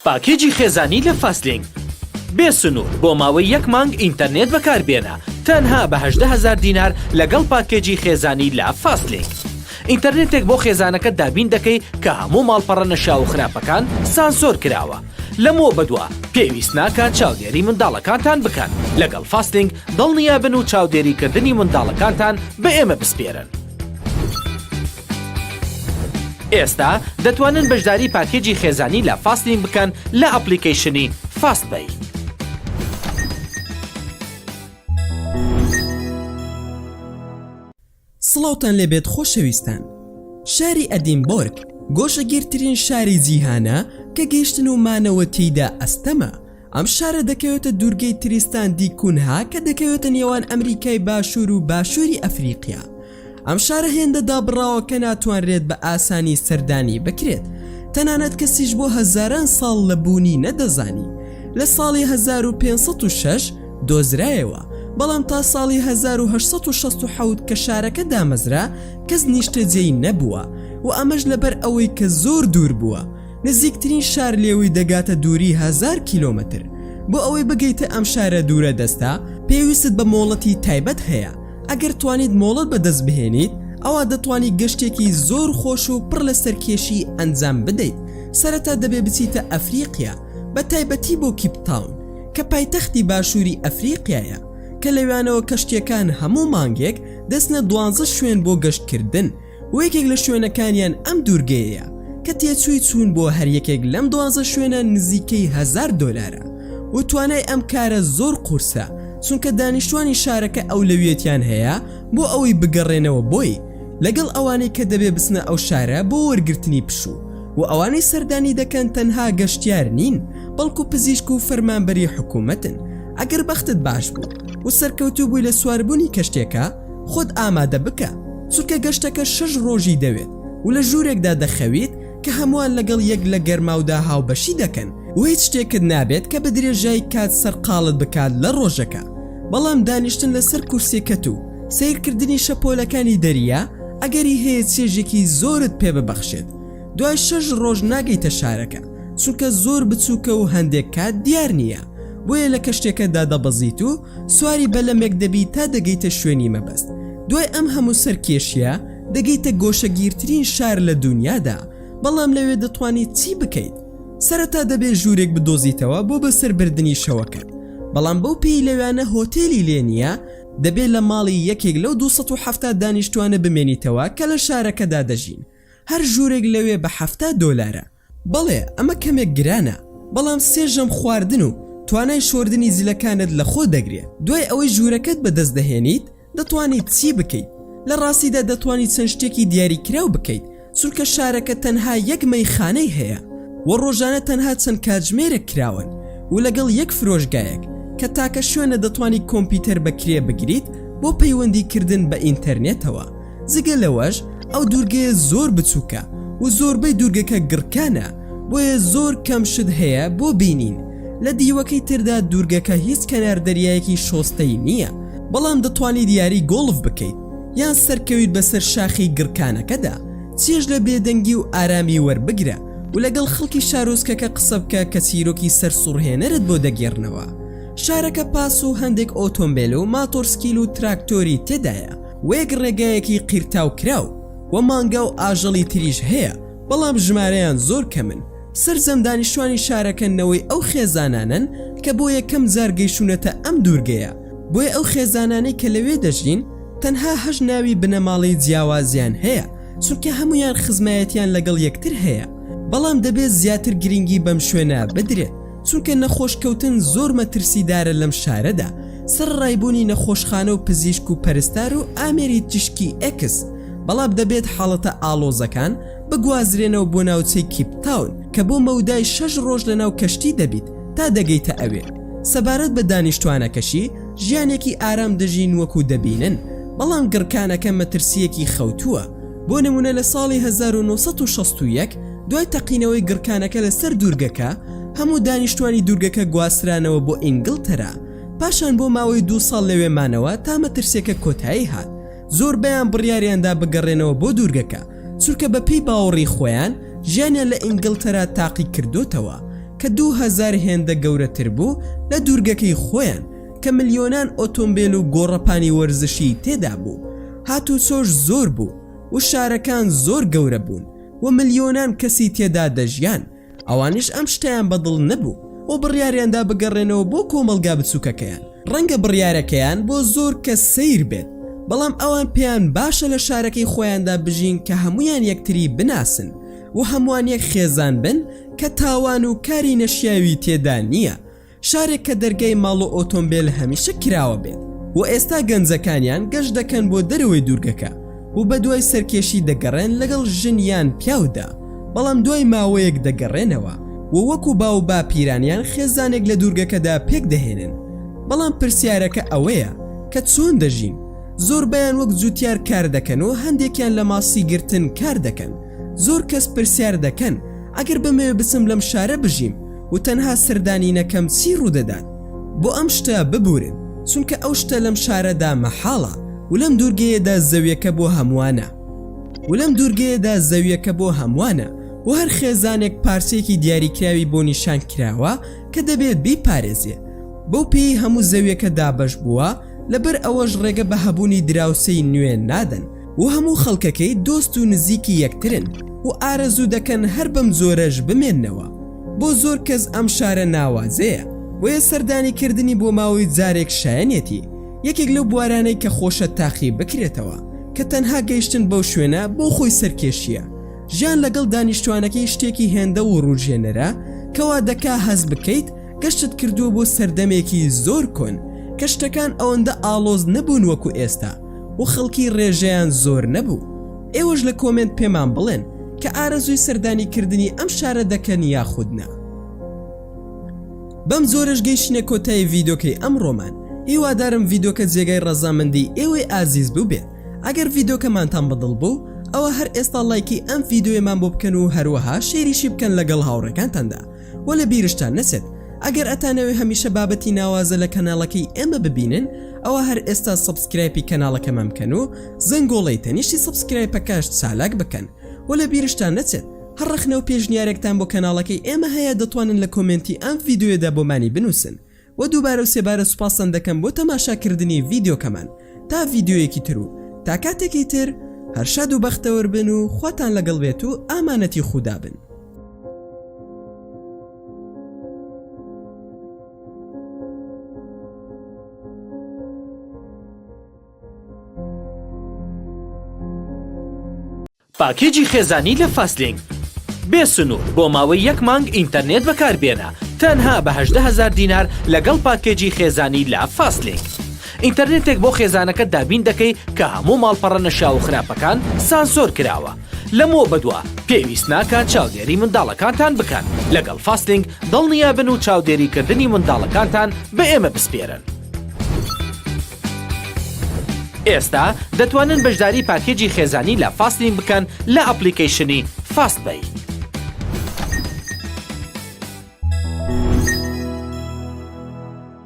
پاکێجی خێزانی لە فاستلینک بێ سنوور بۆ ماوەی یەک مانگ ئینتەرنێت بەکاربێنە تەنها بە 18 هەزار دینار لەگەڵ پاکێجی خێزانی لە فاستلینک ئینتەرنێتێک بۆ خێزانەکەت دابین دەکەی کە هەموو ماڵپەڕە نەشیاو و خراپەکان سانسۆر کراوە لەمەوە بەدوا پێویست ناکات چاودێری منداڵەکانتان بکەن لەگەڵ فاستلینک دڵنیابن و چاودێریکردنی منداڵەکانتان بە ئێمە بسپێرن. ئێستا دەتوانن بەشداری پاکێجی خێزانی لە فاستلینک بکەن لە ئەپلیکەیشنی فاست پەی. سڵاوتان لێبێت خۆشەویستان. شاری ئەدینبۆرگ گۆشەگیرترین شاری جیهانە کە گەیشتن و مانەوە تێیدا ئەستەمە. ئەم شارە دەکەوێتە دوورگەی تریستان دی کونها کە دەکەوێتە نێوان ئەمریکای باشوور و باشووری ئەفریقیا. ئەم شارە هێندە دابڕاوە کە ناتوانرێت بە ئاسانی سەردانی بکرێت، تەنانەت کەسیش بۆ هەزاران ساڵ لە بوونی نەدەزانی. لە ساڵی 1506 دۆزرایەوە، بەڵام تا ساڵی 1867 کە شارەکە دامەزرا کەس نیشتەجێی نەبووە و ئەمەش لەبەر ئەوەی کە زۆر دوور بووە. نزیکترین شار لێوەی دەگاتە دووری هەزار کیلۆمەتر. بۆ ئەوەی بگەیتە ئەم شارە دوورە دەستە، پێویستت بە مۆڵەتی تایبەت هەیە. ئەگەر توانیت مۆڵەت بەدەست بهێنیت، ئەوا دەتوانی گەشتێکی زۆر خۆش و پڕ لە سەرکێشی ئەنجام بدەیت. سەرەتا دەبێ بچیتە ئەفریقیا، بە تایبەتی بۆ کیپ تاون، کە پایتەختی باشووری ئەفریقیایە، کە لەویانەوە کەشتییەکان هەموو مانگێک دەچنە دوانزە شوێن بۆ گەشتکردن. و یەکێک لە شوێنەکانیان ئەم دوورگەیەیە کە تێچووی چوون بۆ هەر یەکێک لەم دوانزە شوێنە نزیکەی هەزار دۆلارە و توانای ئەم کارە زۆر قورسە چونکە دانیشتوانی شارەکە ئەولەویەتیان هەیە بۆ ئەوەی بگەڕێنەوە بۆی لەگەڵ ئەوانەی کە دەبێ بچنە ئەو شارە بۆ وەرگرتنی پشوو و ئەوانەی سەردانی دەکەن تەنها گەشتیار نین بەڵکو پزیشک و فەرمانبەری حکوومەتن ئەگەر بەختت باش بوو و سەرکەوتوو بووی لە سواربوونی کەشتێکە خۆت ئامادە بکە چونکە گەشتەکە شەش ڕۆژی دەوێت و لە ژوورێکدا دەخەویت کە هەمووان لەگەڵ یەک لە گەرماودا هاوبەشی دەکەن و هیچ شتێکت نابێت کە بە درێژایی کات سەرقاڵت بکات لە ڕۆژەکە بەڵام دانیشتن لەسەر کورسیەکەت و سەیرکردنی شەپۆلەکانی دەریا ئەگەری هەیە چێژێکی زۆرت پێ ببەخشێت دوای شەش ڕۆژ ناگەیتە شارەکە چونکە زۆر بچووکە و هەندێک کات دیار نییە بۆیە لە کەشتیەکە دادەبەزیت و سواری بەلەمێک دەبیت تا دەگەیتە شوێنی مەبەست دوای ئەم هەموو سەرکێشیە دەگەیتە گۆشەگیرترین شار لە دونیادا بەڵام لەوێ دەتوانیت چی بکەیت سەرەتا دەبێت ژوورێک بدۆزیتەوە بۆ بەسەر بردنی شەوەکەت بەڵام بەو پێی لەویانە هۆتێلی لێ نییە دەبێت لە ماڵی یەکێک لەو 270 دانیشتوانە بمێنیتەوە کە لە شارەکەدا دەژین هەر ژوورێک لەوێ بە 70 دۆلارە بەڵێ ئەمە کەمێک گرانە، بەڵام سێ ژەم خواردن و توانای شۆردنی جلەکانت لەخۆ دەگرێت. دوای ئەوەی ژوورەکەت بەدەست دەهێنیت، دەتوانیت چی بکەیت؟ لە ڕاستیدا دەتوانیت چەند شتێکی دیاریکراو بکەیت، چونکە شارەکە تەنها یەک مەیخانەی هەیە و ڕۆژانە تەنها چەند کاتژمێرێک کراوەن و لەگەڵ یەک فرۆشگایەک کە تاکە شوێنە دەتوانی کۆمپیوتەر بە کرێ بگریت بۆ پەیوەندیکردن بە ئینتەرنێتەوە. جگە لەوەش ئەو دوورگەیە زۆر بچووکە و زۆربەی دوورگەکە گڕکانە بۆیە زۆر کەم شت هەیە بۆ بینین لە دیوەکەی تردا دوورگەکە هیچ کەنار دەریایەکی شۆستەی نییە بەڵام دەتوانیت یاری گۆڵف بکەیت یان سەرکەویت بەسەر شاخی گڕکانەکەدا چێژ لە بێدەنگی و ئارامی وەربگرە و لەگەڵ خەڵکی شارۆچکەکە قسە بکە کە چیرۆکی سەرسوڕهێنەرت بۆ دەگێڕنەوە شارەکە پاس و هەندێک ئۆتۆمبێل و ماتۆرسکیل و تراکتۆری تێدایە وەک ڕێگایەکی قیرتاوکراو و مانگا و ئاژەڵی تریش هەیە، بەڵام ژمارەیان زۆر کەمن، سەرجەم دانیشتوانی شارەکە نەوەی ئەو خێزانانەن کە بۆ یەکەم جار گەیشتوونەتە ئەم دوورگەیە، بۆیە ئەو خێزانانەی کە لەوێ دەژین تەنها هەشت ناوی بنەماڵەی جیاوازیان هەیە، چونکە هەموویان خزمایەتیان لەگەڵ یەکتر هەیە، بەڵام دەبێت زیاتر گرنگی بەم شوێنە بدرێت. چونکە نەخۆش کەوتن زۆر مەترسیدارە لەم شارەدا، سەرەڕای بوونی نەخۆشخانە و پزیشک و پەرستار و ئامێری تیشکی ئێکس، بەڵام دەبێت حاڵەتە ئاڵۆزەکان بگوازرێنەوە بۆ ناوچەی کیپ تاون کە بۆ مەودای شەش ڕۆژ لەناو کەشتی دەبیت تا دەگەیتە ئەوێ. سەبارەت بە دانیشتوانەکەشی ژیانێکی ئارام دەژین وەکو دەبینن، بەڵام گڕکانەکە مەترسییەکی خەوتووە، بۆ نمونە لە ساڵی 1961 دوای تەقینەوەی گڕکانەکە لەسەر دوورگەکە، هەموو دانیشتوانی دوورگەکە گواسترانەوە بۆ ئینگلتەرا، پاشان بۆ ماوەی دوو ساڵ لەوێ مانەوە تا مەترسیەکە کۆتایی هات، زۆربەیان بڕیاریاندا بگەڕێنەوە بۆ دوورگەکە، چونکە بەپێی باوەڕی خۆیان ژیانیان لە ئینگلتەرا تاقیکردۆتەوە. کە 2000 هێندە گەورەتر بوو لە دوورگەکەی خۆیان کە ملیۆنان ئۆتۆمبێل و گۆڕەپانی وەرزشی تێدا بوو هاتوچۆش زۆر بوو و شارەکان زۆر گەورە بوون و ملیۆنان کەسی تێدا دەژیان ئەوانیش ئەم شتەیان بەدڵ نەبوو و بڕیاریاندا بگەڕێنەوە بۆ کۆمەڵگا بچووکەکەیان. ڕەنگە بڕیارەکەیان بۆ زۆر کەس سەیر بێت، بەڵام ئەوان پێیان باشە لە شارەکەی خۆیاندا بژین کە هەموویان یەکتری بناسن و هەمووان یەک خێزان بن کە تاوان و کاری نەشیاوی تێدا نییە. شارێک کە دەرگای ماڵ و ئۆتۆمبێل هەمیشە کراوە بێت و ئێستا گەنجەکانیان گەشت دەکەن بۆ دەرەوەی دوورگەکە و بەدوای سەرکێشی دەگەڕێن لەگەڵ ژن یان پیاودا بەڵام دوای ماوەیەک دەگەڕێنەوە و وەکو باو باپیرانیان خێزانێک لە دوورگەکەدا پێک دەهێنن بەڵام پرسیارەکە ئەوەیە کە چۆن دەژین؟ زۆربەیان وەک جوتیار کار دەکەن و هەندێکیان لە ماسی گرتن کار دەکەن زۆر کەس پرسیار دەکەن ئەگەر بمەوێ بچم لەم شارە بژیم و تەنها سەردانی نەکەم چی ڕوودەدات؟ بۆ ئەم شتە ببورن چونکە ئەو شتە لەم شارەدا مەحاڵە و لەم دوورگەیەدا زەویەکە بۆ هەمووانە و لەم دوورگەیەدا زەویەکە بۆ هەمووانە و هەر خێزانێک پارچەیەکی دیاریکراوی بۆ نیشان کراوە کە دەبێت بیپارێزێ بەو پێیەی هەموو زەویەکە دابەش بووە لەبەر ئەوەش ڕێگە بە هەبوونی دراوسێی نوێ نادەن و هەموو خەڵکەکەی دۆست و نزیکی یەکترن و ئارەزوو دەکەن هەر بەم جۆرەش بمێننەوە. بۆ زۆر کەس ئەم شارە ناوازەیە، بۆیە سەردانی کردنی بۆ ماوەی جارێک شایەنیەتی. یەکێک لەو بوارانەی کە خۆشە تاقی بکرێتەوە، کە تەنها گەیشتن بەو شوێنە بۆ خۆی سەرکێشییە. ژیان لەگەڵ دانیشتوانەکەی شتێکی هێندە وڕوژێنەرە کە وا دەکا هەست بکەیت گەشتت کردووە بۆ سەردەمێکی زۆر کۆن کە شتەکان ئەوەندە ئاڵۆز نەبوون وەکو ئێستا و خەڵکی ڕێژەیان زۆر نەبوو. ئێوەش لە کۆمێنت پێمان بڵێن کە ئارەزووی سەردانی کردنی ئەم شارە دەکەن یاخود نا. بەم جۆرەش گەیشتینە کۆتایی ڤیدۆکەی ئەمڕۆمان، هیوادارم ڤیدۆکە جێگای ڕەزامەندی ئێوەی ئازیز بووبێت، ئەگەر ڤیدۆکەمانتان بەدڵ بوو ئەوە هەر ئێستا ڵایکی ئەم ڤیدۆیەمان بۆ بکەن و هەروەها share یشی بکەن لەگەڵ هاوڕێکانتاندا وە لە بیرشتان نەچێت ئەگەر ئەتانەوێ هەمیشە بابەتی ناوازە لە کەناڵەکەی ئێمە ببینن ئەوا هەر ئێستا subscribe ی کەناڵەکەمان بکەن و زەنگۆڵەی تەنیشتی subscribe ەکەش چالاک بکەن وە لە بیرشتان نەچێت هەر ڕەخنە و پێشنیارێکتان بۆ کەناڵەکەی ئێمە هەیە دەتوانن لە کۆمێنتی ئەم ڤیدیۆیەدا بۆمانی بنوسن وە دووبارە و سێبارە سوپاستان دەکەم بۆ تەماشا کردنی ڤیدیۆکەمان تا ڤیدیۆیەکی تر و تا کاتێکی تر هەر شاد و بەختەوەر بن و خواتان لەگەڵ بێت و ئامانەتی خودا بن. پاکێجی خێزانی لە فاستلینک بێ سنوور بۆ ماوەی یەک مانگ ئینتەرنێت بەکاربێنە تەنها بە 18 هەزار دینار لەگەڵ پاکێجی خێزانی لە فاستلینک ئینتەرنێتێک بۆ خێزانەکەت دابین دەکەی کە هەموو ماڵپەڕە نەشیاو و خراپەکان سانسۆر کراوە لەمەوە بەدوا پێویست ناکات چاودێری منداڵەکانتان بکەن لەگەڵ فاستلینک دڵنیابن و چاودێریکردنی منداڵەکانتان بە ئێمە بسپێرن. ئێستا دەتوانن بەشداری پاکێجی خێزانی لە فاستلینک بکەن لە ئەپلیکەیشنی فاست پەی.